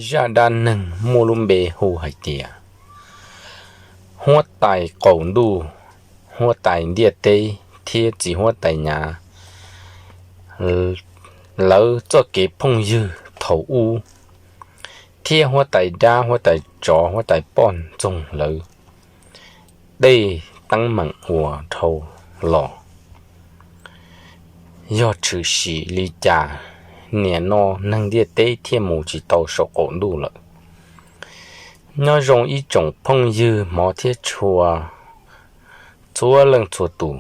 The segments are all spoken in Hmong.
Zaj dab neeg muaj lub npe hu hais tias huab tais qaum ntuj, huab tais ntiaj teb thiab txiv huab tais nyav. Lawv txoj kev phooj ywg thaum ub thiab huab tais dab, huab tais tsov, huab tais poj ntxoog lawv tej teeb meem uas dhau los yog tshwm sim li cas, nim no neeg ntiaj teb thiaj mus tsis tau saum qaum ntuj lawm. Nyob zoo ib tsoom phooj ywg hmov thiab tshua txhua leej txhua tus,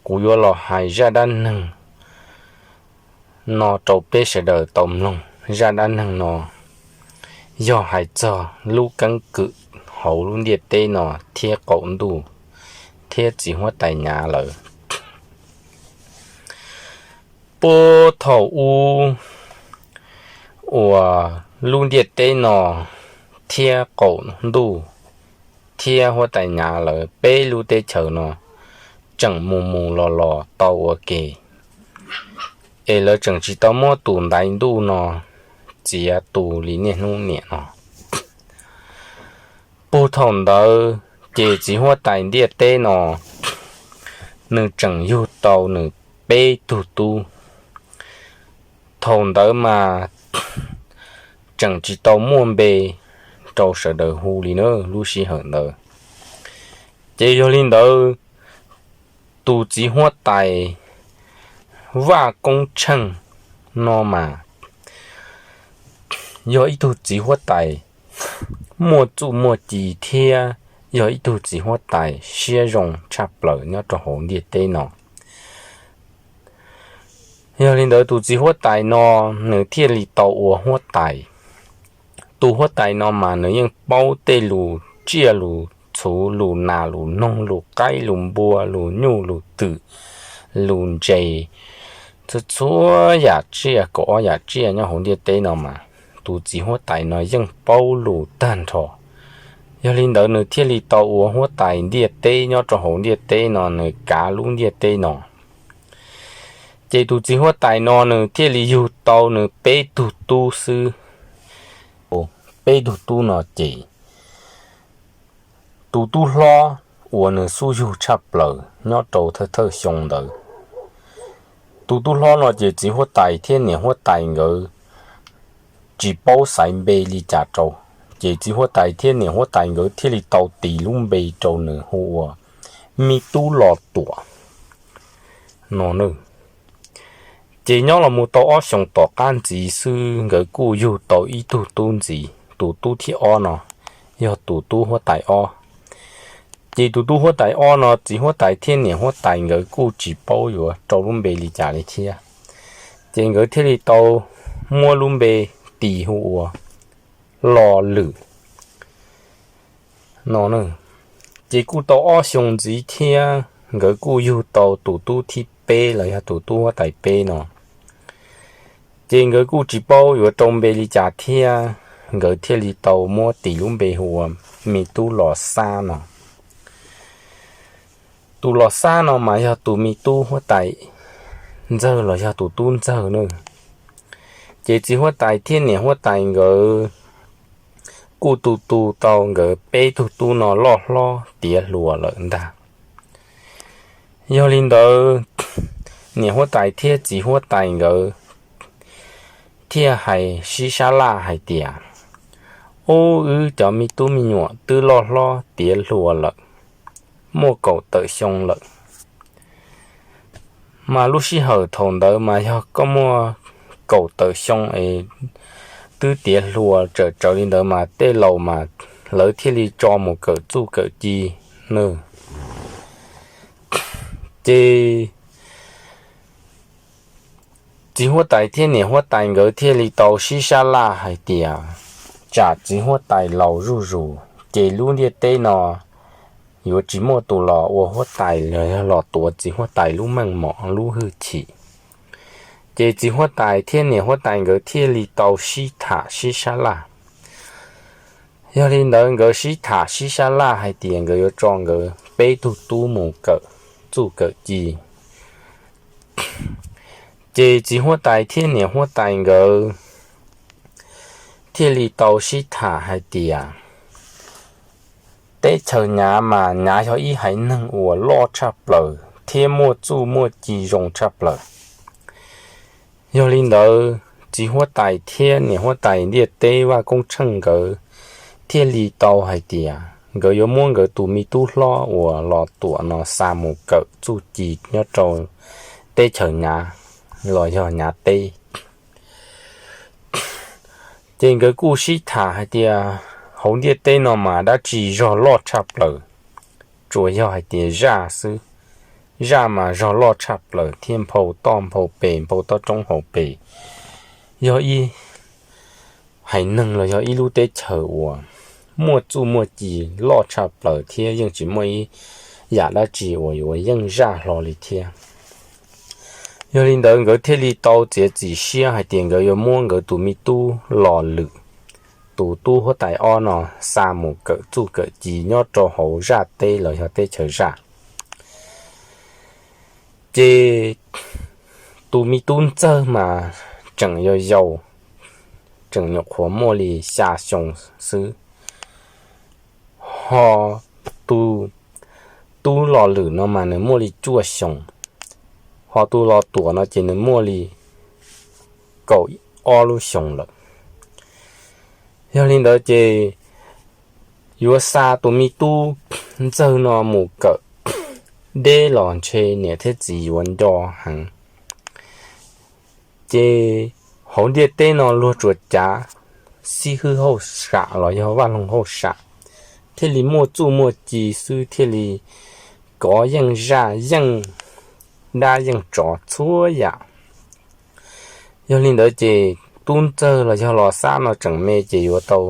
kuv yuav los hais zaj dab neeg no rau peb sawv daws tau mloog. Zaj dab neeg no yog hais txog lub keeb kwm hauv lub ntiaj teb no thiab qaum ntuj thiab txiv huab tais nyav lawv. Puag thaum ub uas lub ntiaj teb no thiab qaum ntuj thiab huab tais nyav lawv peb lub teb chaws no tseem mus mus los los tau ua ke, es lawv tseem tsis tau muab tus ntaiv ntuj no txiav tu li niaj hnub niam no. Puag thaum ntawd ces txiv huab tais ntiaj teb no nws tseem yug tau nws peb tug tub. Thaum ntawd mas tseem tsis tau muaj npe rau sawv daws hu li na lub sij hawm ntawd. Ces yog li ntawd, tus txiv huab tais Vaj Koob Tsheej no mas yog ib tug txiv huab tais muaj txuj muaj ci thiab yog ib tug txiv huab tais siab zoo tshaj plaws nyob rau hauv ntiaj teb no. Yog li ntawd tus txiv huab tais no nws thiaj li tau ua huab tais. Tus huab tais no mas nws yeej paub tej lus tsiaj lus txhu, lus nas lus noog, lus qaib lus npua, lus nyuj lus twm, lus ntses, txhua txhua yam tsiaj, kaum ob yam tsiaj nyob hauv ntiaj teb no mas tus txiv huab tais no yeej paub lus tag nrho. Yog li ntawd nws thiaj li tau ua huab tais ntiaj teb nyob rau hauv ntiaj teb no, nws kav lub ntiaj teb no. Ces tus txiv huab tais no nws thiaj li yug tau nws peb tug tub xwb. Peb tug tub no ces tus tub hlob uas nws xub yug tshaj plaws nyob rau thawj thawj xyoo ntawd, tus tub hlob no ces txiv huab tais thiab niam huab tais nkawd tsis paub xaiv npe li cas rau. Ces txiv huab tais thiab niam huab tais nkawd thiaj li tau tis lub npe rau nws hu ua Me Tub Los Tuam no. Ces nyob los mus tau ob xyoos tom qab ntxiv xwb nkawd kuj yug tau ib tug tub ntxiv, tus tub thib ob no yog tus tub huab tais ob. Ces tus tub huab tais ob no txiv huab tais thiab niam huab tais nkawd kuj tsis paub yuav rau lub npe li cas li thiab, ces nkawd thiaj li tau muab lub npe tis hu ua Los Lwm no. Ces kuj tau ob xyoo ntxiv thiab nkawd kuj yug tau tus tub thib peb los yog tus tub huab tais peb no. Ces nkawd kuj tsis paub yuav rau npe li cas thiab, nkawd thiaj li tau muab tis lub npe hu ua Me Tub Los Xab no. Tus Los Xab no mas yog tus me tub huab tais ntxawg los yog tus tub ntxawg na. Ces txiv huab tais thiab niam huab tais nkawd kuj tu tu tau nkawd peb tug tub no loj hlob tiav hluas lawm ntag. Yog li ntawd, niam huab tais thiab txiv huab tais nkawd thiaj hais sib sab laj hais tias, Ub, wb cov me tub me nyuam twb loj hlob tiav hluas lawm, muaj kaum tawm xyoo lawm. Mas lub sij hawm thaum ntawd mas yog koj muaj kaum tawm xyoo es twb tiav hluas tsawm tsawv li ntawd mas tej laus mas lawv thiaj li tso mus kawm txuj kawm ci na. Ces txiv huab tais thiab niam huab tais nkawd thiaj li tau sib sab laj hais tias, tsam txiv huab tais laus zuj zus ces lub ntiaj teb no yuav tsis muaj tus los ua huab tais los yog los tuav txiv huab tais lub meej mom lub hwj chim. Ces txiv huab tais thiab niam huab tais nkawd thiaj li tau sib tham sib sab laj. Yog li ntawd nkawd sib tham sib sab laj hais tias nkawd yuav tso nkawd peb tug tub mus kawm txuj kawm ci. Ces txiv huab tais thiab niam huab tais nkawd thiaj li tau sib tham hais tias teb chaws Nyav mas Nyav yog ib haiv neeg uas loj tshaj plaws thiab muaj txuj muaj ci zoo tshaj plaws. Yog li ntawd, txiv huab tais thiab niam huab tais ntiaj teb Vaj Koob Tsheej nkawd thiaj li tau hais tias nkawd yuav muab nkawd tus me tub hlob uas Los Tuam no xa mus kawm txuj ci nyob rau teb chaws Nyav los yog Nyav teb. Ces nkawd kuj sib tham hais tias hauv ntiaj teb no mas dab tsi zog loj tshaj plaws, tsuas yog hais tias zaj xwb. Zaj mas zog loj tshaj plaws thiab nphau toj nphau pes nphau toj roob hauv pes, yog ib haiv neeg los yog ib lub teb chaws uas muaj txuj muaj ci loj tshaj plaws thiab yeej tsis muaj ib yam dab tsi uas yuav yeej zaj hlo li thiab. Yog li ntawd nkawd thiaj li tau txiav txim siab hais tias nkawd yuav muab nkawd tus me tub Los Lwm, tus tub huab tais ob no, xa mus kawm txuj kawm ci nyob rau hauv zaj teb los yog teb chaws zaj. Ces tus me tub ntxawg mas tseem yau yau, tseem nyuam qhuav muaj li xya xyoo xwb, ho tus tub Los Lwm no mas nws muaj li cuaj xyoos, ho tus Los Tuam no ces nws muaj li kaum ob lub xyoos lawm. Yog li ntawd ces yuav xa tus me tub ntxawg no mus kawm deb los ntshe niam thiab txiv yuav nco heev. Ces hauv ntiaj teb no luag tsuas cav xib hwb hauj sam los yog vaj loog hauj sam thiaj li muaj txuj muaj ci xwb thiaj li kov yeej zaj yeej dab yeej tsov txhua yam. Yog li ntawd ces tub ntxawg los yog Los Xab no tseem me ces yuav tau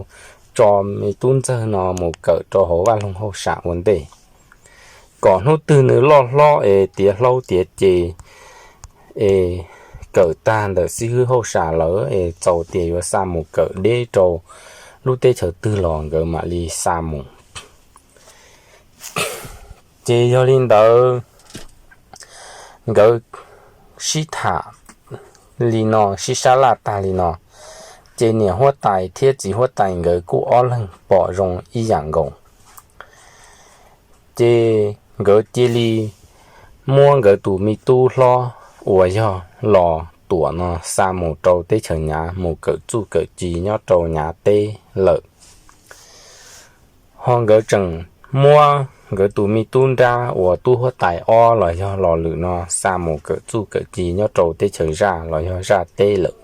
tso me tub ntxawg no mus kawm rau hauv vaj loog hauj sam ua ntej, kom hnub twg nws loj hlob es tiav hlob tiav ce es kawm tag ntawm xib hwb hauj sam lawm es txaus tias yuav xa mus kawm deb rau lub teb chaws twg los nkawd mam li xa mus. Ces yog li ntawd nkawd sib tham li no sib sab laj tag li no, ces niam huab tais thiab txiv huab tais nkawd kuj ob leeg pom zoo ib yam nkaus. Ces nkawd cia li muab nkawd tus me tub hlob uas yog Los Tuam no xa mus rau teb chaws Nyav mus kawm txuj kawm ci nyob rau Nyav teb lawm. Ho nkawd tseem muab nkawd tus me tub nrab uas tub huab tais ob los yog Los Lwm no xa mus kawm txuj kawm ci nyob rau teb chaws zaj los yog zaj teb lawm.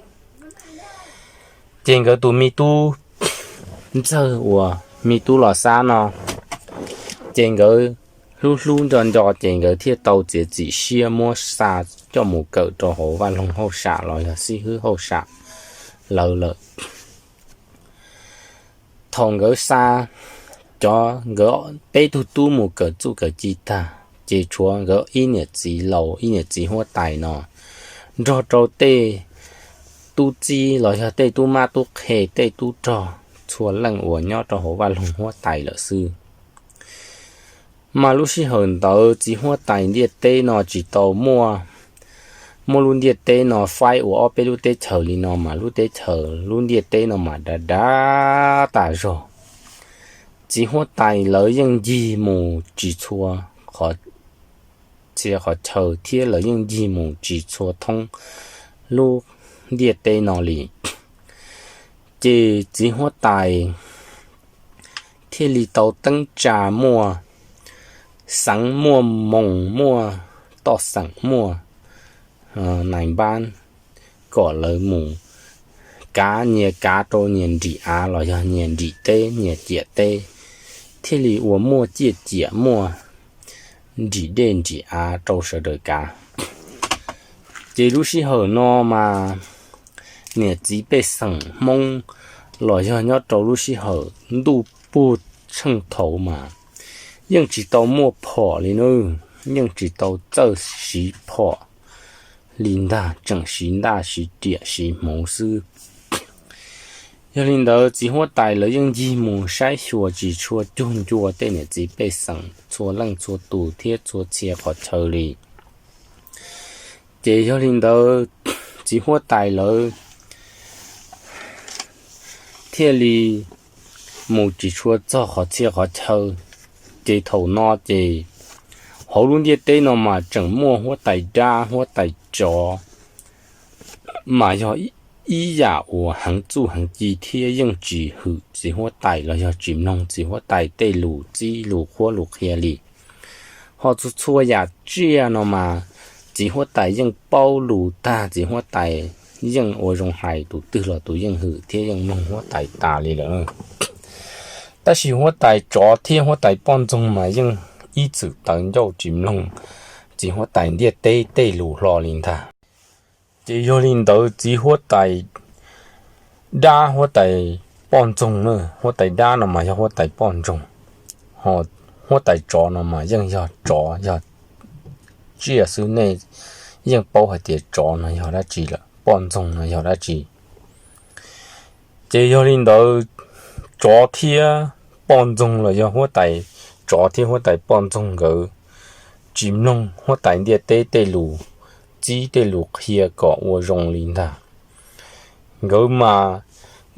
Ces nkawd tus me tub ntxawg uas me tub Los Xab no, ces nkawd hlub hlub nco nco ces nkawd thiaj tau txiav txim siab muab xa coj mus kawm rau hauv vaj loog hauj sam los yog xib hwb hauj sam lawv lawm. Thaum nkawd xa cov nkawd peb tug tub mus kawm txuj kawm ci tag, ces tshuav nkawd ib niam txiv laus ib niam txiv huab tais no nrog rau tej tub txib los yog tej tub mab tub qhe tej tub rog txhua leej uas nyob rau hauv vaj loog huab tais lawm xwb. Mas lub sij hawm ntawd txiv huab tais ntiaj teb no tsis tau muaj, muaj lub ntiaj teb no faib ua ob peb lub teb chaws li no mas lub teb chaws lub ntiaj teb no mas dav dav tas zog. Txiv huab tais lawv yeej ncig mus tsis txhua qhov txhia qhov chaw thiab lawv yeej ncig mus tsis txhua thoob lub ntiaj teb no li. Ces txiv huab tais thiaj li tau teeb tsa muaj xeev muaj moos muaj toj xeem muaj nais npab kom lawv mus kav nyias kav rau nyias nrim av los yog nyias nrim teb nyias ciam teb, thiaj li ua muaj ciaj ciam muaj nrim dej nrim av rau sawv daws kav. Ces lub sij hawm no mas niam txiv pej xeem Hmoob los yog nyob rau lub sij hawm ntuj puag tsheej thaud mas yeej tsis tau muaj phom li nawb, yeej tsis tau txawj siv phom li ntag, tseem siv ntaj siv riam siv hmuv xwb. Yog li ntawd txiv huab tais lawv yeej ncig mus saib xyuas tsis tshua cuag ncua tej niam txiv pej xeem txhua leej txhua tus thiab txhua txhia qhov chaw li. Ces yog li ntawd txiv huab tais lawv thiaj li mus tsis tshua txog qhov txhia qhov chaw. Ces thaum no ces hauv lub ntiaj teb no mas tseem muaj huab tais dab huab tais tsov mas yog ib yam uas heev txuj heev ci thiab yeej tsis hwm txiv huab tais los yog tsis mloog txiv huab tais tej lus txib lus qhuab lus qhia li. Ho txhua txhua yam tsiaj no mas txiv huab tais yeej paub lus tag, txiv huab tais yeej ua zoo hais, tus twg los tus yeej hwm thiab yeej mloog huab tais tas li lawm. Tab sis huab tais tsov thiab huab tais poj ntxoog mas yeej ib txwm tawv ncauj tsis mloog txiv huab tais ntiaj teb tej lus hlo li ntag. Ces yog li ntawd txiv huab tais dab huab tais poj ntxoog na, huab tais dab no mas yog huab tais poj ntxoog, ho huab tais tsov no mas yeej yog tsov yog tsiaj xwb, nej yeej paub hais tias tsov no yog dab tsi lawm, poj ntxoog no yog dab tsi. Ces yog li ntawd tsov thiab poj ntxoog los yog huab tais tsov thiab huab tais poj ntxoog nkawd tsis mloog huab tais ntiaj teb tej lus txib tej lus qhia kom ua zoo li ntag. Nkawd mas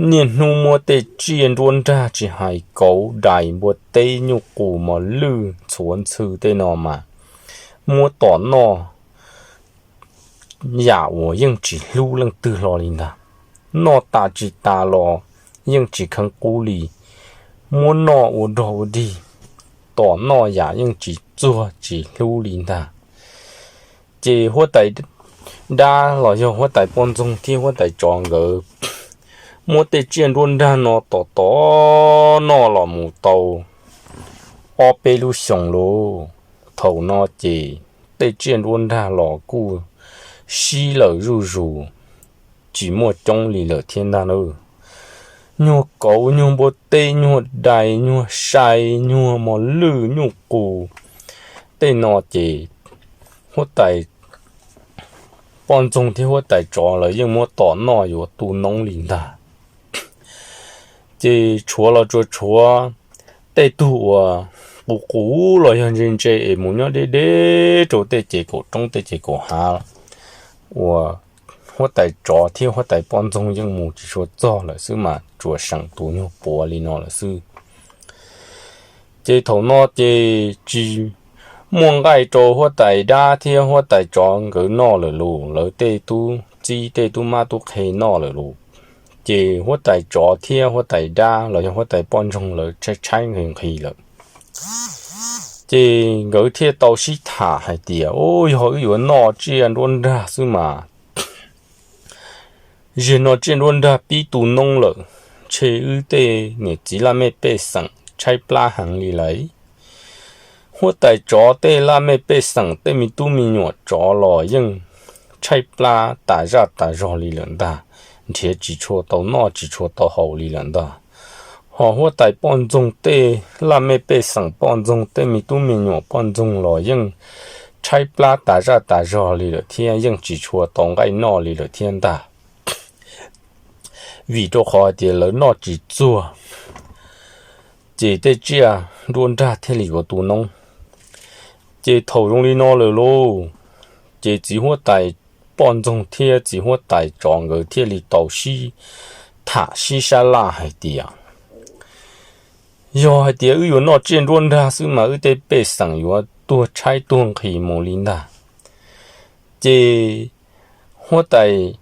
niaj hnub muab tej tsiaj nruab nrag tsis hais kauv dais npua teb nyuj qus mos lwj ntxhuav ntxhw tej no mas muab tom noj yam uas yeej tsis hlub leej twg hlo li ntag. Noj tas tsis tas los yeej tsis kheev qub li, muab noj ua dog ua dig, tom noj yam yeej tsis txuag tsis hlub li ntag. Ces huab tais dab los yog huab tais poj ntxoog thiab huab tais tsov nkawd muab tej tsiaj nruab nrag no tom tom noj los mus tau ob peb lub xyoos lauj. Thaum no ces tej tsiaj nruab nrag los kuj sib lawm zuj zus, tsis muaj coob li lawm thiab ntag na. Nyuag kauv, nyuag npua teb, nyuag dais, nyuag sai, nyuag mos lwj, nyuj qus, tej no ces huab tais poj ntxoog thiab huab tais tsov lawv yeej muab tom noj yuav tu noob li ntag. Ces tshuav los tsuas tshuav tej tug uas qus qus los yog ntse ntse es mus nyob deb deb rau tej ces kaum roob tej ces kaum hav uas huab tais tsov thiab huab tais poj ntxoog yeej mus tsis tshua txog lawm xwb mas tsuas seem tus nyuag puav li no lawm xwb. Ces thaum no ces tsis muaj nqaij rau huab tais dab thiab huab tais tsov nkawd noj lawm los lawv tej tub txib tej tub mab tub qhe noj lawm los, ces huab tais tsov thiab huab tais dab los yog huab tais poj ntxoog lawv tshaib tshaib nqhis nqhis lawm. Ces nkawd thiaj tau sib tham hais tias, Ub, yog wb yuav noj tsiaj nruab nrag xwb mas, zaum no tsiaj nruab nrag pib tu noob lawm, ntshe wb tej niam txiv laj mej pej xeem tshaib plab heev li lawm. Huab tais tsov tej laj mej pej xeem tej me tub me nyuam tsov los yeej tshaib plab tas zaj tas zog li lawm ntag, nrhiav tsis tshua tau noj tsis tshua tau haus li lawm ntag. Ho huab tais poj ntxoog tej laj mej pej xeem poj ntxoog tej me tub me nyuam poj ntxoog los yeej tshaib plab tas zaj tas zog li lawm thiab yeej tsis tshua tau nqaij noj li lawm thiab ntag. Vim rau qhov hais tias lawv noj tsis txuag, ces tej tsiaj nruab nrag thiaj li yuav tu noob. Ces thaum zoo li no lawm lauj, ces txiv huab tais poj ntxoog thiab txiv huab tais tsov nkawd thiaj li tau sib tham sib sab laj hais tias, Yog hais tias wb yuav noj tsiaj nruab nrag xwb mas wb tej pej xeem yuav tuag tshaib tuag nqhis mus li ntag. Ces huab tais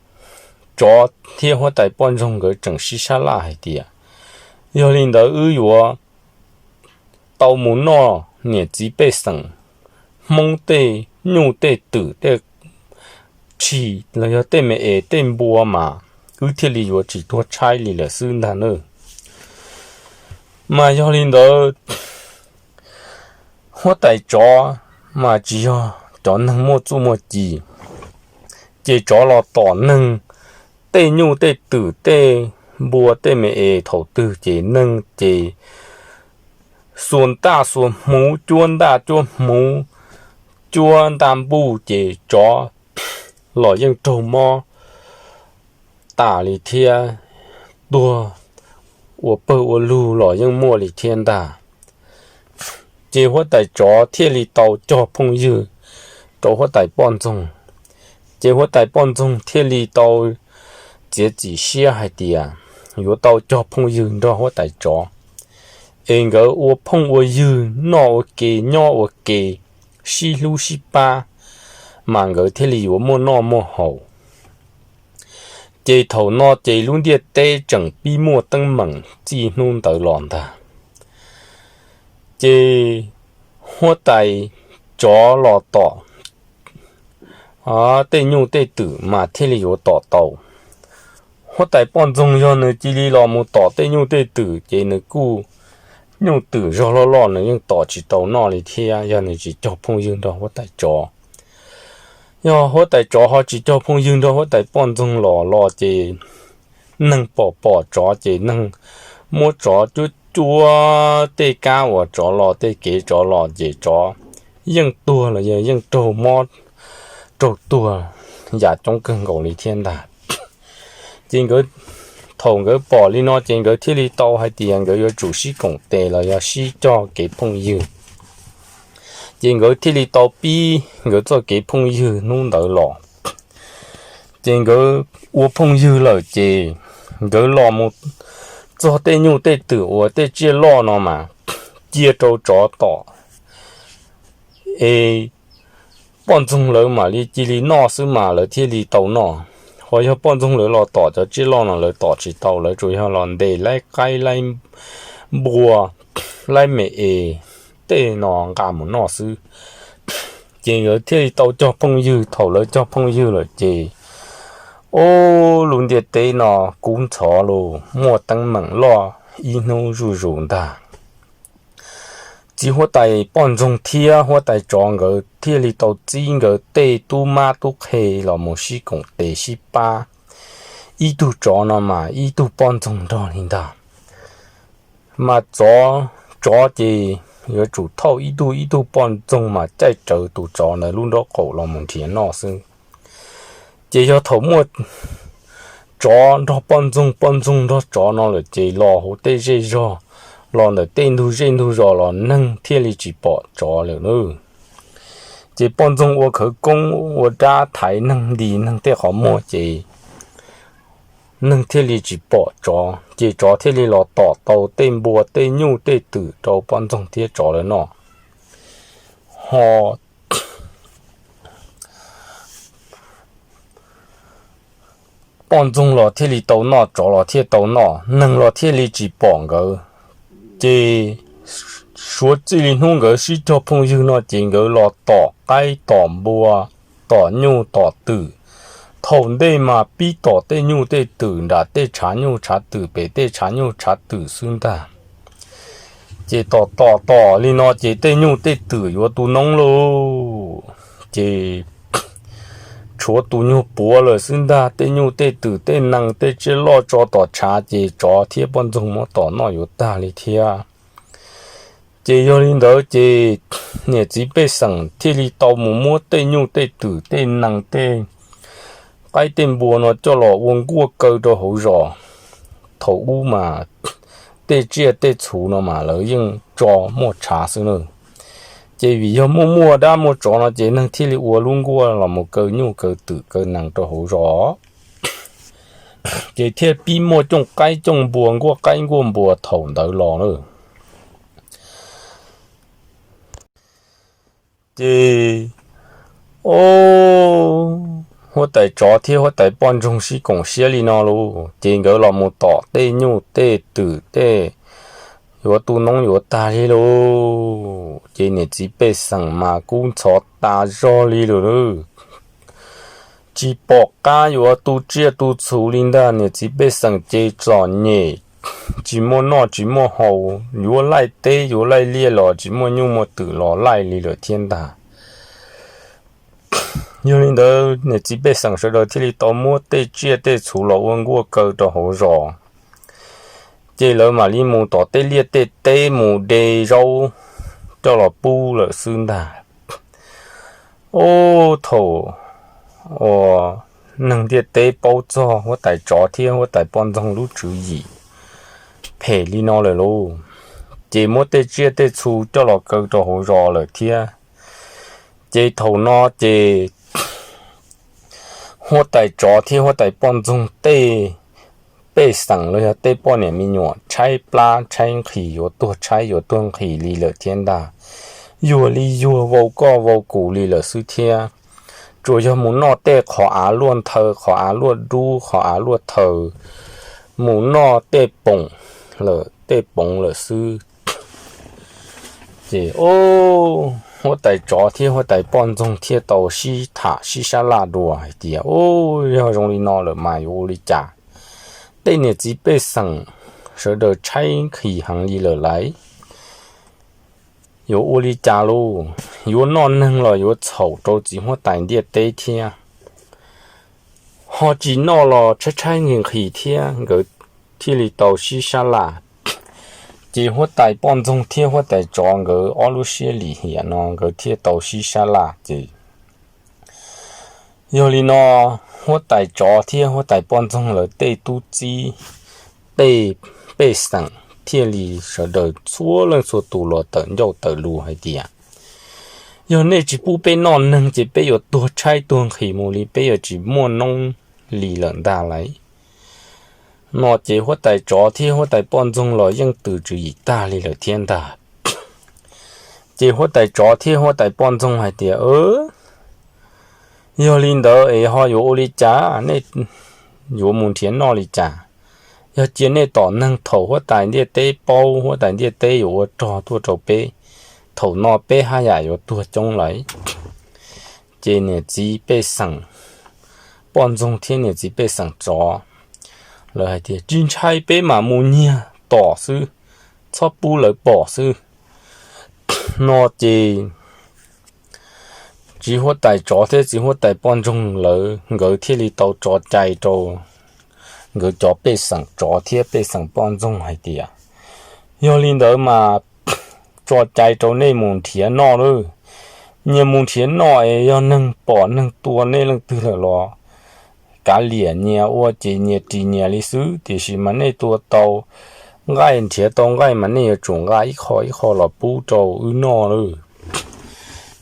tsov thiab huab tais poj ntxoog nkawd tseem sib sab laj hais tias, Yog li ntawd wb yuav tau mus noj niam txiv pej xeem Hmoob tej nyuj tej twm tej tshis los yog tej me es tej npua mas wb thiaj li yuav tsis tuag tshaib li lawm xwb ntag nawb. Mas yog li ntawd, huab tais tsov mas tsis yog cov neeg muaj txuj muaj ci, ces tsov los tom neeg tej nyuj tej twm tej npua tej me es thaum twg ces neeg ces xuas ntaj xuas hmuv, cuab ntaj cuab hmuv, cuab ntaj npuj ces tsov los yeej raug mob tas li thiab, tuag ua pawg ua lug los yeej muaj li thiab ntag. Ces huab tais tsov thiaj li tau cog phooj ywg rau huab tais poj ntxoog. Ces huab tais poj ntxoog thiaj li tau txiav txim siab hais tias, yuav tau cog phooj ywg nrog huab tais tsov, es nkawd ua phooj ua ywg noj ua ke nyob ua ke, sib hlub sib pab, mas nkawd thiaj li yuav muaj noj muaj haus. Ces thaum no ces lub ntiaj teb tseem pib muaj teeb meem txij hnub ntawd los ntag. Ces huab tais tsov los tom tej nyuj tej twm mas thiaj li yuav tom tau. Huab tais poj ntxoog yog nws cia li los mus tom tej nyuj tej twm ces nws kuj, nyuj twm zog loj loj nws yeej tom tsis tau noj li thiab yog nws tsis cog phooj ywg nrog huab tais tsov. Yog huab tais tsov ho tsis cog phooj ywg nrog huab tais poj ntxoog los los ces neeg pom pom tsov ces neeg muab tsov cuab cuab, tej kab uas tsov los tej kev tsov los ces tsov yeej tuag los yog yeej raug mob raug tuag yam coob kawg nkaus li thiab ntag. Ces nkawd, thaum nkawd pom li no ces nkawd thiaj li tau hais tias nkawd yuav tsum sib koom tes los yog sib cog kev phooj ywg. Ces nkawd thiaj li tau pib nkawd txoj kev phooj ywg hnub ntawd los. Ces nkawd ua phooj ywg lawm ces nkawd los mus txog tej nyuj tej twm uas tej tsiaj loj no mas cia rau tsov tom, es poj ntxoog lawv mam li cia li noj xwb mas lawv thiaj li tau noj. Ho yog poj ntxoog lawv los tom cov tsiaj loj no lawv tom tsis tau, lawv tsuas yog los ntes laib qaib laib npua, laib me es tej no nqa mus noj xwb. Ces nkawd thiaj li tau cog phooj ywg, thaum lawv cog phooj ywg lawm ces, o, lub ntiaj teb no kub ntxhov los muaj teeb meem loj ib hnub zuj zus ntag. Txiv huab tais poj ntxoog thiab huab tais tsov nkawd thiaj li tau txib nkawd tej tub mab tub qhe los mus sib koom tes sib pab, ib tug tsov no mas ib tug poj ntxoog nrog li ntag. Mas tsov, tsov ces yuav tsum thauj ib tug ib tug poj ntxoog mas caij rawv tus tsov ntawd lub nraub qaum los mus nrhiav noj xwb. Ces yog thaum muaj tsov nrog poj ntxoog, poj ntxoog nrog tsov no lawm ces los hauv tej zej zog, los ntawm tej ntug zej ntug zos los neeg thiaj li tsis pom tsov lawm na. Ces poj ntxoog ua khawv koob ua dab thaiv neeg nti neeg tej qhov muag ces neeg thiaj li tsis pom tsov, ces tsov thiaj li los tom tau tej npua tej nyuj tej twm rau poj ntxoog thiab tsov lawv noj. Ho poj ntxoog los thiaj li tau noj, tsov los thiaj tau noj, neeg los thiaj li tsis pom nkawd. Ces suav txij li hnub nkawd sib cog phooj ywg no ces nkawd los tom qaib tom npua, tom nyuj tom twm. Thaum ntej mas pib tom tej nyuj tej twm nram tej tshav nyuj tshav twm pem tej tshav nyuj tshav twm xwb ntag. Ces tom tom tom li no ces tej nyuj tej twm yuav tu noob lauj. Ces tshuav tus nyuag puav lawm xwb ntag, tej nyuj tej twm tej nees tej tsiaj loj tso tom tshav ces tsov thiab poj ntxoog muab tom noj yuav tag li thiab. Ces yog li ntawd ces niam txiv pej xeem thiaj li tau mus muab tej nyuj tej twm tej nees tej qaib tej npua no coj los ua nkuaj kaw rau hauv zos. Thaum ub mas tej tsiaj tej txhu no mas lawv yeej tso muaj tshav xwb na. Ces vim yog muaj muaj dab muaj tsov no ces neeg thiaj li ua lub nkuaj los mus kaw nyuj kaw twm kaw nees rau hauv zos. Ces thiaj pib muaj cooj qaib cooj npua, nkuaj qaib nkuaj npua thaum ntawd los na. Ces, o, huab tais tsov thiab huab tais poj ntxoog sib koom siab li no lauj, ces nkawd los mus tom tej nyuj tej twm tej yuav tu noob yuav tag li lauj. Ces niam txiv pej xeem mas kub ntxhov tas zog li lawm. Tsis pom qab yuav tu tsiaj tu txhu li ntag, niam txiv pej xeem ces txom nyem, tsis muaj noj tsis muaj haus, yuav laij teb yuav laij liaj los tsis muaj nyuj muaj twm los laij li lawm thiab ntag. Yog li ntawd niam txiv pej xeem sawv daws thiaj li tau muab tej tsiaj tej txhu los ua nkuaj kaw rau hauv zos, ces lawv mam li mus tom tej liaj tej teb mus de zaub coj los pub lawm xwb ntag. Ub, thaum uas neeg ntiaj teb paub txog huab tais tsov thiab huab tais poj ntxoog lub tswv yim phem li no lawm lauj, ces muab tej tsiaj tej txhu coj los kaw rau hauv zos lawm thiab. Ces thaum no ces huab tais tsov thiab huab tais poj ntxoog tej pej xeem los yog tej poj niam me nyuam tshaib plab tshaib nqhis, yuav tuag tshaib yuav tuag nqhis li lawm thiab ntag. Yuag li yuag vau koj vau kuv li lawm xwb thiab. Tsuas yog mus noj tej qhov av luaj nthaw, qhov av luaj dub, qhov av luaj thaw, mus noj tej poom lawm tej poov lawm xwb. Ces huab tais tsov thiab huab tais poj ntxoog thiaj tau sib tham sib sab laj dua hais tias, Ub, yog zoo li no lawm mas yuav ua li cas? Tej niam txiv pej xeem sawv daws tshaib nqhis heev li lawm lauj. Yuav ua li cas lauj? Yuav noj neeg los yuav txhaum rau txiv huab tais ntiaj teb thiab. Ho tsis noj los tshaib tshaib nqhis nqhis thiab. Nkawd thiaj li tau sib sab laj. Ces huab tais poj ntxoog thiab huab tais tsov nkawd ob lub siab lim hiam no nkawd thiaj tau sib sab laj ces yog li no, huab tais tsov thiab huab tais poj ntxoog lawv tej tub txib, tej pej xeem thiaj li sawv daws txhua leej txhua tus los tawm ncauj tawm lus hais tias, Yog nej tsis pub peb noj neeg ces peb yuav tuag tshaib tuag nqhis mus li, peb yuav tsis muaj noob li lawm ntag lauj. No ces huab tais tsov thiab huab tais poj ntxoog los yeej tws tswv yim tag li lawm thiab ntag. Ces huab tais tsov thiab huab tais poj ntxoog hais tias, Yog li ntawd es ho yuav ua li cas? Nej yuav mus nrhiav noj li cas? Yog cia nej tom neeg thaum huab tais ntiaj teb paub, huab tais ntiaj teb yuav ua rog tuaj rau peb. Thaum no peb haj yam yuav tuag coob lawm. Ces niam txiv pej xeem poj ntxoog thiab niam txiv pej xeem tsov lawv hais tias, Tsis ntshai, peb mam mus nyiag tom xwb, txhob pub lawv pom xwb. No ces txiv huab tais tsov thiab txiv huab tais poj ntxoog lawv nkawd thiaj li tau tso cai rau nkawd cov pej xeem tsov thiab pej xeem poj ntxoog hais tias, Yog li ntawd mas tso cai rau nej mus nrhiav noj lauj. Nyias mus nrhiav noj es yog neeg pom neeg tua nej leej twg lawm los kav liam nyias ua ces nyias ris nyias li xwb, tiam sis mas nej tua tau nqaij nrhiav tau nqaij mas nej yuav tsum nqa ib qho ib qho los pub rau wb noj lauj.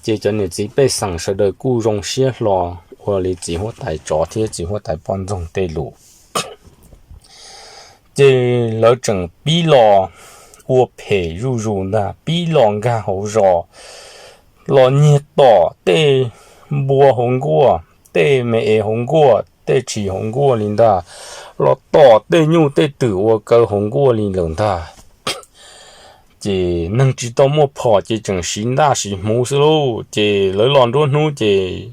Ces cov niam txiv pej xeem sawv daws kuj zoo siab hlo ua li txiv huab tais tsov thiab txiv huab tais poj ntxoog tej lus. Ces lawv tseem pib los ua phem zuj zus ntag, pib los nkag hauv zos, los nyiag tom tej npua hauv nkuaj, tej me es hauv nkuaj, tej tshis hauv nkuaj li ntag, los tom tej nyuj tej twm ua kaw hauv nkuaj li lawm ntag. Ces neeg tsis tau muaj phom ces tseem siv ntaj siv hmuv xwb lauj. Ces lawv los nruab hnub ces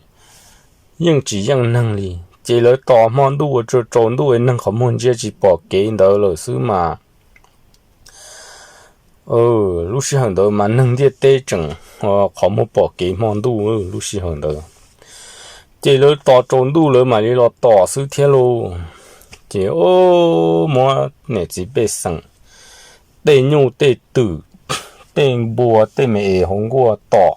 yeej tsis yeej neeg li. Ces lawv tos hmo ntuj ua tsaus ntuj neeg qhov muag ntsia tsis pom kev ntawd lawm xwb mas lub sij hawm ntawd mas neeg ntiaj teb tseem qhov muag pom kev hmo ntuj lub sij hawm ntawd. Ces lawv tos tsaus ntuj lawv mam li los tom xwb thiab lauj. Ces muab niam txiv pej xeem tej nyuj tej twm, tej npua tej me es hauv nkuaj tom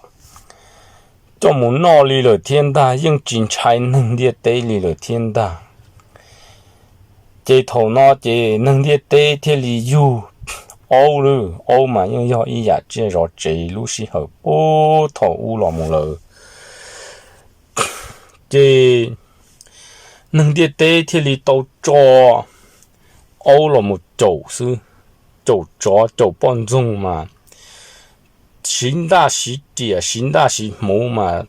coj mus noj li lawm thiab ntag, yeej tsis ntshai neeg ntiaj teb li lawm thiab ntag. Ces thaum no ces neeg ntiaj teb thiaj li yug aub lawm, aub mas yeej yog ib yam tsiaj zov tsev lub sij hawm puag thaum ub los mus lawm. Ces neeg ntiaj teb thiaj li tau tso aub los mus caum xwb, caum tsov caum poj ntxoog mas siv ntaj siv riam siv ntaj siv hmuv mas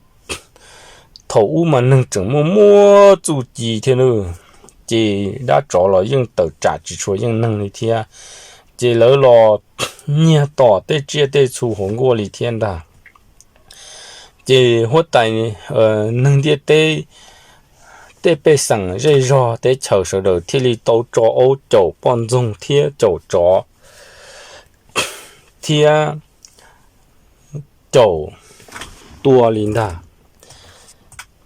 thaum ub mas neeg tseem muaj muaj txuj ci thiab nawb. Ces dab tsov los yeej tawm tsam tsis tshua yeej neeg li thiab. Ces lawv los nyiag tom tej tsiaj tej txhu hauv nkuaj li thiab ntag. Ces huab tais neeg ntiaj teb, tej pej xeem zej zog teb chaws sawv daws thiaj li tau tso aub caum poj ntxoog thiab caum tsov thiab caum tua li ntag.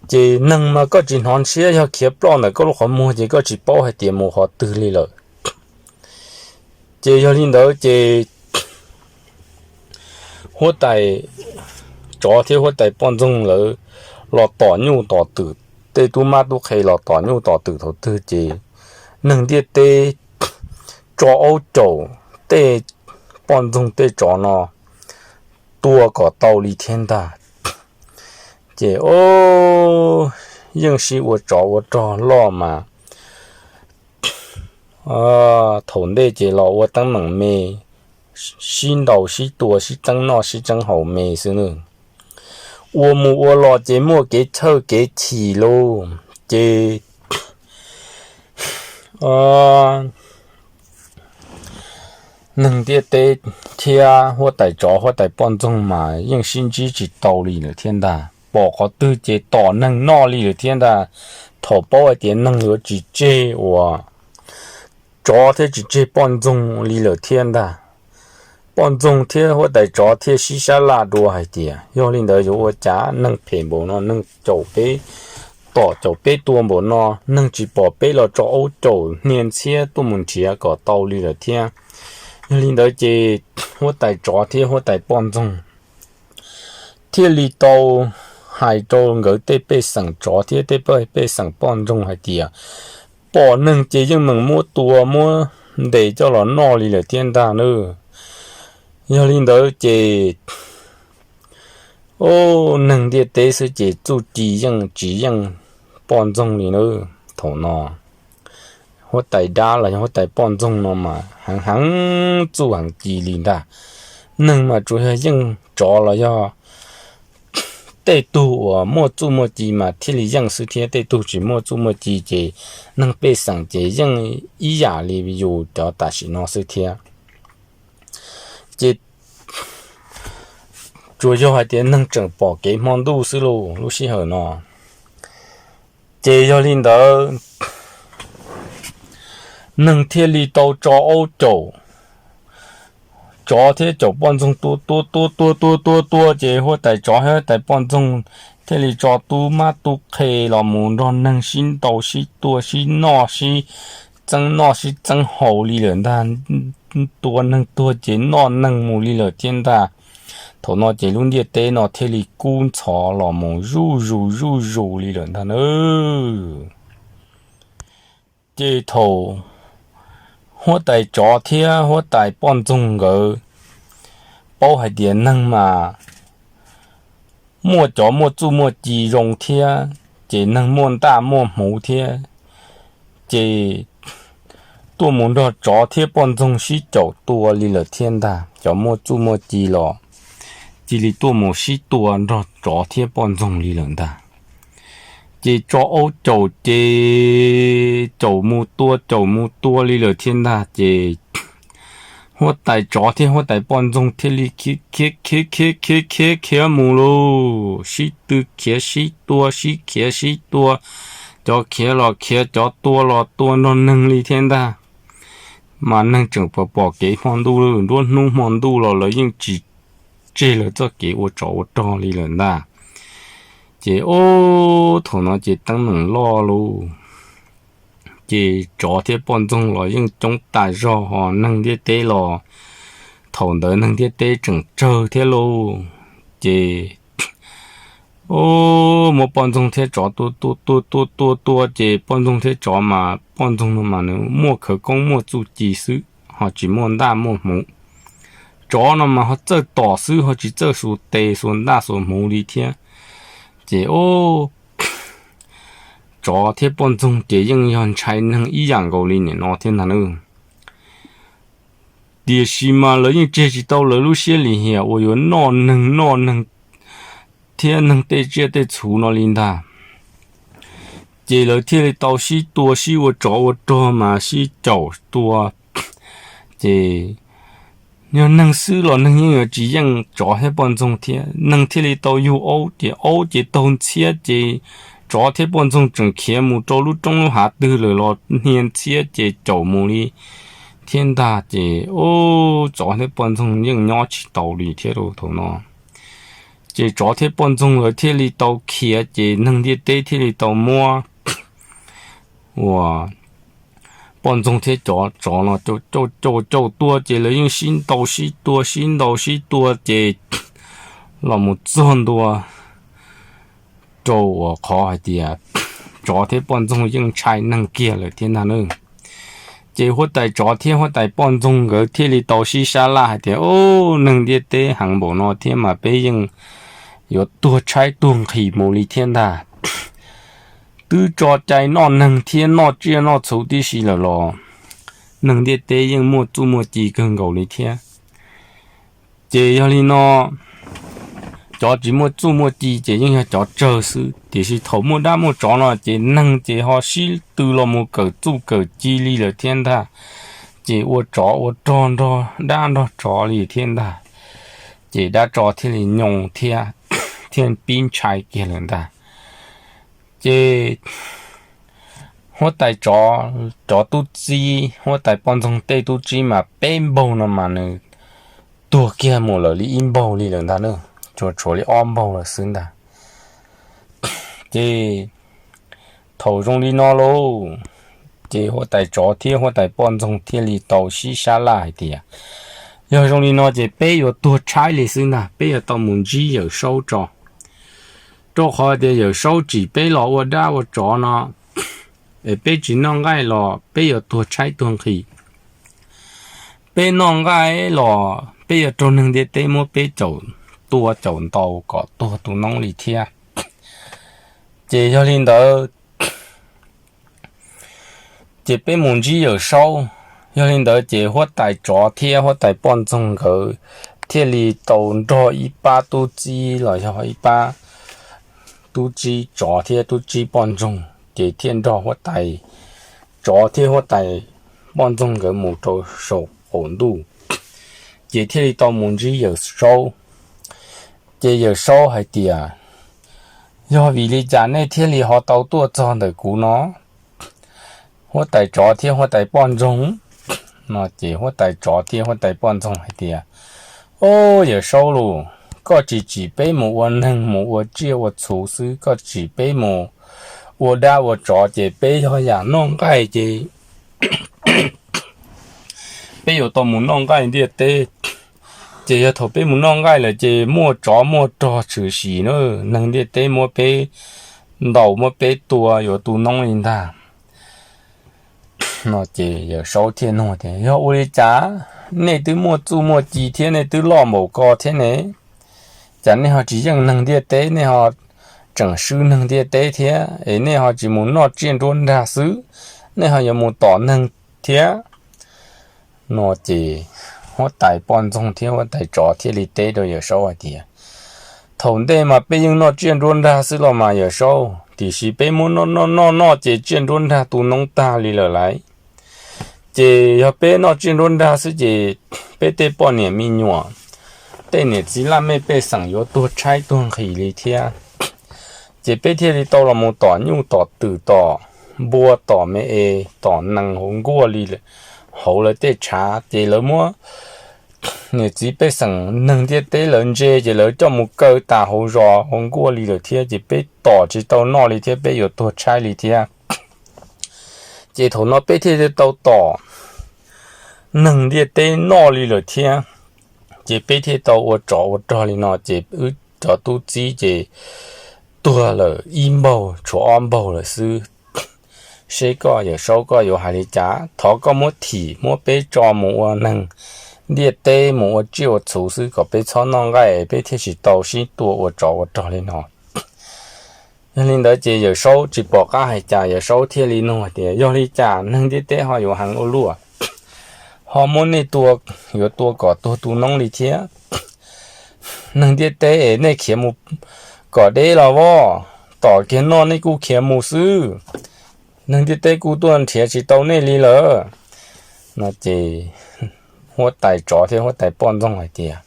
Ces neeg mas koj tsis hnov ntshiab, yog khiav ploj ntawm koj lub qhov muag ces koj tsis paub hais tias mus qhov twg li lawm. Ces yog li ntawd ces huab tais tsov thiab huab tais poj ntxoog lawv los tom nyuj tom twm, tej tub mab tub qhe los tom nyuj tom twm thaum twg ces neeg ntiaj teb tso aub caum tej poj ntxoog tej tsov no tua kom tau li thiab ntag. Ces yeej sib ua tsov ua rog loj mas thaum ntej ces los ua teeb meem me, sib ntaus sib tua sib txeeb noj sib txeeb haus me xwb nawb. Ua mus ua los ces muaj kev chawj kev chim lauj, ces neeg ntiaj teb thiab huab tais tsov huab tais poj ntxoog mas yeej sib ntsib tsis tau li lawm thiab ntag. Pom qhov twg ces tom neeg noj li lawm thiab ntag. Thaum paub hais tias neeg yuav tsis tseg uas tsov thiab tsis tseg poj ntxoog li lawm thiab ntag. Poj ntxoog thiab huab tais tsov thiaj sib sab laj dua hais tias, yog li ntawd yuav ua cas, neeg phem npaum no, neeg caum peb, tom caum peb tua npaum no, neeg tsis pom peb los tso aub caum hnia ntxhiab tuaj mus nrhiav kom tau li lawm thiab. Yog li ntawd ces huab tais tsov thiab huab tais poj ntxoog thiaj li tau hais rau nkawd tej pej xeem tsov thiab tej pej xeem poj ntxoog hais tias, pom neeg ces yeej meem muab tua muab ntes coj los noj li lawm thiab ntag nawb. Yog li ntawd ces neeg ntiaj teb xwb ces txuj ci yeej tsis yeej poj ntxoog li nawb. Thaum no huab tais dab los yog huab tais poj ntxoog no mas heev heev txuj heev ci li ntag. Neeg mas tsuas yog yeej tsov los yog tej tug uas muaj txuj muaj ci mas thiaj li yeej xwb thiab, tej tug tsis muaj txuj muaj ci ces neeg pej xeem ces yeej ib yam li yus cov tam sim no xwb thiab. Ces tsuas yog hais tias neeg tseem pom kev hmo ntuj xwb lauj lub sij hawm no. Ces yog li ntawd neeg thiaj li tau tso aub caum tsov thiab caum poj ntxoog tua tua tua tua tua tua tua ces huab tais tsov thiab huab tais poj ntxoog thiaj li tso tub mab tub qhe los mus nrog neeg sib ntaus sib tua sib noj sib txeeb noj sib txeeb haus li lawm ntag. Tua neeg tuag ces noj neeg mus li lawm thiab ntag. Thaum no ces lub ntiaj teb no thiaj li kub ntxhov los mus zuj zus zuj zus li lawm ntag nawb. Ces thaum huab tais tsov thiab huab tais poj ntxoog nkawd paub hais tias neeg mas muaj cov muaj txuj muaj ci zoo thiab, ces neeg muaj ntaj muaj hmuv thiab, ces tuaj mus nrog tsov thiab poj ntxoog sib caum tua li lawm thiab ntag. Cov muaj txuj muaj ci los cia li tuaj mus sib tua nrog tsov thiab poj ntxoog li lawm ntag. Ces tso aub caum ces caum mus tua caum mus tua li lawm thiab ntag. Ces huab tais tsov thiab huab tais poj ntxoog thiaj li khiav khiav khiav khiav khiav khiav khiav mus lauj, sib tw khiav sib tua sib khiav sib tua, cov khiav los khiav cov tua los tua nrog neeg li thiab ntag. Mas neeg tseem pom pom kev hmo ntuj, nruab hnub hmo ntuj los lawv yeej tsis tseg lawv txoj kev ua tsov ua rog li lawm ntag. Ces ob thaum no ces teeb meem loj lauj, ces tsov thiab poj ntxoog los yeej coob tas zog, ho neeg ntiaj teb los thaum ntawd neeg ntiaj teb tseem tsawg thiab lauj. Ces muab poj ntxoog thiab tsov tua tua tua tua tua tua ces poj ntxoog thiab tsov mas poj ntxoog no mas nws muaj khawv koob muaj txuj ci xwb, ho tsis muaj ntaj muaj hmuv. Tsov no mas ho txawj tom xwb ho tsis txawj xuas tes xuas ntaj xuas hmuv li thiab. Ces tsov thiab poj ntxoog ces yeej yog ntshai neeg ib yam nkaus li nim no thiab ntag nawb. Tiam sis mas lawv yeej tseg tsis tau lawv lub siab lim hiam uas yuav noj neeg noj neeg thiab neeg tej tsiaj tej txhu no li ntag. Ces lawv thiaj li tau sib tua sib ua tsov ua rog mas sib caum tua. Ces yog neeg xwb los neeg yeej yuav tsis yeej tsov thiab poj ntxoog thiab, neeg thiaj li tau yug aub, ces aub ces taug ntxhiab, ces tsov thiab poj ntxoog tseem khiav mus rau lub roob lub hav twg lawm los hnia ntxhiab ces caum mus li thiab ntag. Ces tsov thiab poj ntxoog yeej nyob tsis tau li thiab thaum no. Ces tsov thiab poj ntxoog lawv thiaj li tau khiav, ces neeg ntiaj teb thiaj li tau muab uas poj ntxoog thiab cov tsov no caum caum caum tua, ces lawv yeej sib ntaus sib tua sib ntaus sib tua, ces los mus txog ntua rau uas qhov hais tias tsov thiab poj ntxoog yeej ntshai neeg kiag lawm thiab ntag nawb. Ces huab tais tsov thiab huab tais poj ntxoog nkawd thiaj li tau sib sab laj hais tias, Ub, neeg ntiaj teb heev npaum no thiab mas peb yeej yuav tuag tshaib tuag nqhis mus li thiab ntag. Twb tso cai noj neeg thiab noj tsiaj noj txhu tib si lawm los neeg ntiaj teb yeej muaj txuj muaj ci kawg nkaus li thiab. Ces yog li no, cov tsis muaj txuj muaj ci ces yeej yog cov tsawg xwb, tiam sis thaum muaj dab muaj tsov no ces neeg ces ho sib tw los mus kawm txuj kawm ci li lawm thiab ntag. Ces ua tsov ua rog nrog dab nrog tsov li thiab ntag. Ces dab tsov thiaj li nyoo thiab, thiaj pib ntshai kiag lawm ntag. Ces huab tais tsov, tsov tub txib, huab tais poj ntxoog tej tub txib mas peb npaug no mas nws tuag kiag mus lawm li ib npaug li lawm ntag na, tsuas tshuav li ob npaug lawm xwb ntag. Ces thaum zoo li no lauj, ces huab tais tsov thiab huab tais poj ntxoog thiaj li tau sib sab laj hais tias, yog zoo li no ces peb yuav tuag tshaib li xwb ntag, peb yuav tau mus ntsib Yawm Saub tso, rau qhov tias Yawm Saub tsim peb los ua dab ua tsov no, es peb tsis noj nqaij los peb yuav tuag tshaib tuag nqhis. Peb noj nqaij los peb yuav raug neeg ntiaj teb muab peb caum, tua caum ntaus kom tuag tu noob li thiab. Ces yog li ntawd, ces peb mus ntsib Yawm Saub. Yog li ntawd ces huab tais tsov thiab huab tais poj ntxoog nkawd thiaj li tau nrog ib pab tub txib los yog ib pab tub txib tsov thiab tub txib poj ntxoog, ces thiaj nrog huab tais tsov thiab huab tais poj ntxoog nkawd mus rau saum qaum ntuj, ces thiaj li tau mus ntsib Yawm Saub. Ces Yawm Saub hais tias, yog vim li cas nej thiaj li ho tau tuaj txog ntawm kuv no, huab tais tsov thiab huab tais poj ntxoog? No ces huab tais tsov thiab huab tais poj ntxoog hais tias, o, Yawm Saub lauj, koj tsis tsim peb mus ua neeg mus ua tsiaj ua txhu xwb, koj tsim peb mus ua dab ua tsov ces peb yog yam noj nqaij ces peb yuav tau mus noj nqaij ntiaj teb. Ces yog thaum peb mus noj nqaij lawm ces muaj tsov muaj rog tshwm sim na, neeg ntiaj teb muab peb ntaus muab peb tua yuav tu noob li ntag. No ces Yawm Saub thiaj nug tias, yog ua li cas nej twb muaj txuj muaj ci thiab nej twb loj npaum ko thiab ne, cas nej ho tsis yeej neeg ntiaj teb, nej ho tseem swb neeg ntiaj teb thiab es nej ho tsis mus noj tsiaj nruab nrag xwb, nej ho yuav mus tom neeg thiab? No ces huab tais poj ntxoog thiab huab tais tsov thiaj li teb rau Yawm Saub hais tias, thaum ntej mas peb yeej noj tsiaj nruab nrag xwb los mas Yawm Saub, tiam sis peb muab noj noj noj noj ces tsiaj nruab nrag tu noob tag li lawm lauj. Ces yog peb noj tsiaj nruab nrag xwb ces peb tej poj niam me nyuam, tej niam txiv laj mej pej xeem yuav tuag tshaib tuag nqhis li thiab. Ces peb thiaj li tau los mus tom nyuj tom twm tom npua tom me es tom nees hauv nkuaj li, hauv lawv tej tshav ces lawv muab niam txiv pej xeem neeg ntiaj teb lawv ntse ces lawv coj mus kaw tas hauv zos hauv nkuaj li lawm thiab ces peb tom tsis tau noj li thiab peb yuav tuag tshaib li thiab. Ces thaum no peb thiaj li tau tom neeg ntiaj teb noj li lawm thiab. Ces peb thiaj tau ua tsov ua rog li no ces wb cov tub txib ces tuag lawm ib npaug tshuav ob npaug lawm xwb. Seb koj Yawm Saub koj yuav hais li cas, thov koj muab thim muab peb tso mus ua neeg ntiaj teb mus ua tsiaj ua txhu xwb kom peb txhob noj nqaij peb thiaj tsis tau sib tua ua tsov ua rog li no. Yog li ntawd ces Yawm Saub tsis pom qab hais cas, Yawm Saub thiaj li nug tias, yog li cas neeg ntiaj teb ho yuav heev ua luaj, ho muab nej tua, yuav tua kom tuag tu noob li thiab? Neeg ntiaj teb es nej khiav mus kom deb los vos, tom kiag noj nej kuj khiav mus xwb. Neeg ntiaj teb kuj tuaj nrhiav tsis tau nej li lawm. No ces huab tais tsov thiab huab tais poj ntxoog hais tias,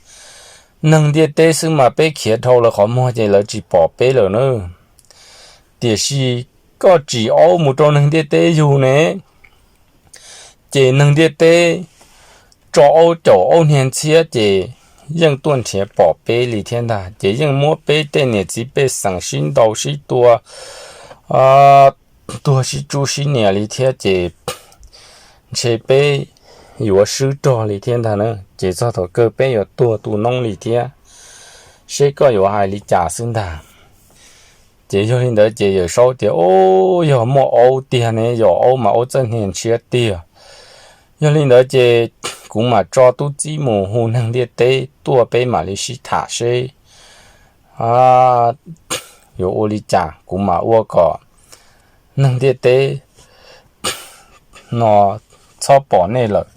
neeg ntiaj teb xwb mas peb khiav dhau lawv qhov muag ces lawv tsis pom peb lawm na. Tiam sis koj tsim aub mus rau neeg ntiaj teb yug ne, ces neeg ntiaj teb tso aub caum aub hnia ntxhiab ces yeej tuaj nrhiav pom peb li thiab ntag. Ces yeej muab peb tej niam txiv pej xeem sib ntaus sib tua, tuag sib tsub sib nias li thiab ces ntshe peb yuav swb rog li thiab ntag na. Ces txog thaum kawg peb yuav tuag tu noob li thiab, seb koj yuav hais li cas xwb ntag. Ces yog li ntawd ces Yawm Saub tias, o, yog muaj aub tiag ne, yog aub mas aub txawj hnia ntshiab tiag. Yog li ntawd ces kuv mam tso tub txib mus hu neeg ntiaj teb tuaj peb mam li sib tham seb yuav ua li cas, kuv mam ua kom neeg ntiaj teb no txhob pom nej lawm.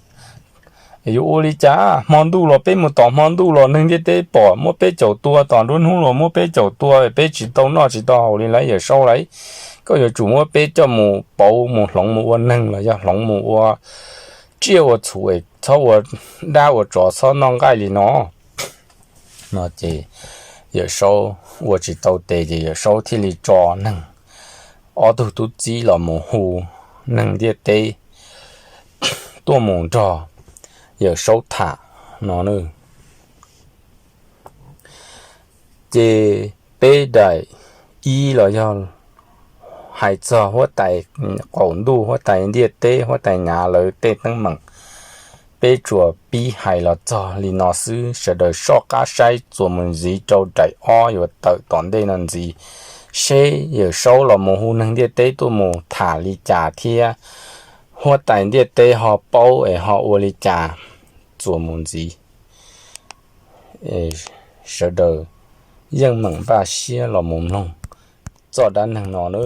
Yuav ua li cas? Hmo ntuj los peb mus tom hmo ntuj los neeg ntiaj teb pom muab peb caum tua, tom nruab hnub los muab peb caum tua, peb tsis tau noj tsis tau haus li lawm Yawm Saub lauj. Koj yuav tsum muab peb coj mus pauv mus hloov mus ua neeg los yog hloov mus ua tsiaj ua txhu es txhob ua dab ua tsov txhob noj nqaij li no. No ces Yawm Saub ua tsis tau tes ces Yawm Saub thiaj li tso neeg ob tug tub txib los mus hu neeg ntiaj teb tuaj mus nrog Yawm Saub tham no. Ces peb daim ib los yog hais txog huab tais qaum ntuj, huab tais ntiaj teb, huab tais Nyav lawv tej teeb meem, peb tsuas pib hais los txog li no xwb. Sawv daws soj qab saib txuas mus ntxiv rau daim ob yuav tawm tom ntej no ntxiv, seb Yawm Saub los mus hu neeg ntiaj teb tuaj mus tham li cas thiab huab tais ntiaj teb ho paub es ho ua li cas. Txuas mus ntxiv, sawv daws yeej meem npaj siab los mus mloog txoj dab neeg no na.